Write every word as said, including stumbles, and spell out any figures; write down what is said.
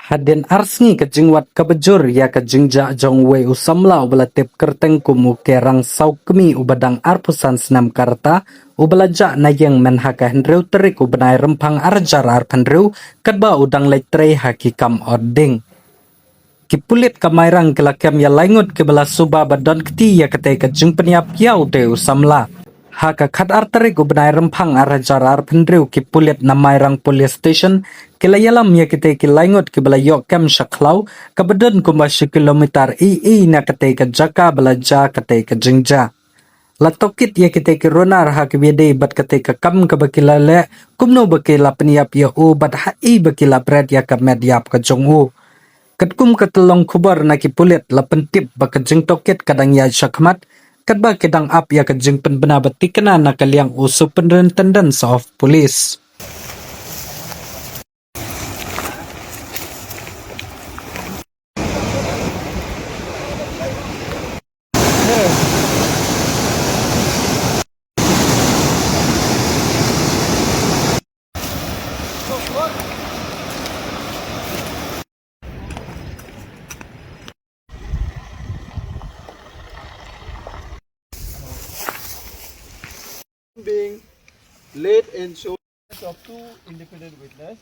Hadien ar sngi ka jingwad kaba jur ïa ka jingjah jong uwei u samla uba la tip kyrteng kum u Kerang Sawkmie uba dang arphew san snem ka rta, uba la jah na ïing mynha ka hynriew tarik u bnai Rymphang ar hajar arphew hynriew, katba u dang leit trei ha ki kam ording. Ki pulit ka Mairang ki la kem ïa lai ngut kiba la suba ba don kti ïa katei ka jingpynïap ïa utei u samla. Ha ka khat ar tarik u bnai Rymphang ar hajar arphew hynriew, ki pulit na Mairang Police Station ki la ïalam ïa kitei ki lai ngut kiba la ïoh kem sha khlaw, kaba don kumba shi kilometer ei ei na katei ka jaka ba la jia katei ka jingjia. La tohkit ïa kitei ki runar ha kiba ïadei bad katei ka kam kaba ki la leh, kumno ba ki la pynïap ïa u bad haei ba ki la bret ïa ka met ïap ka jong u. Katkum ka tyllong khubor na ki pulit, la pyntip ba ka jingtohkit ka dang ïaid shakhmat, katba ki dang ap ïa ka jingpynbna ba thikna na ka liang u Superintendent of Police. Being laid and show of two independent witness.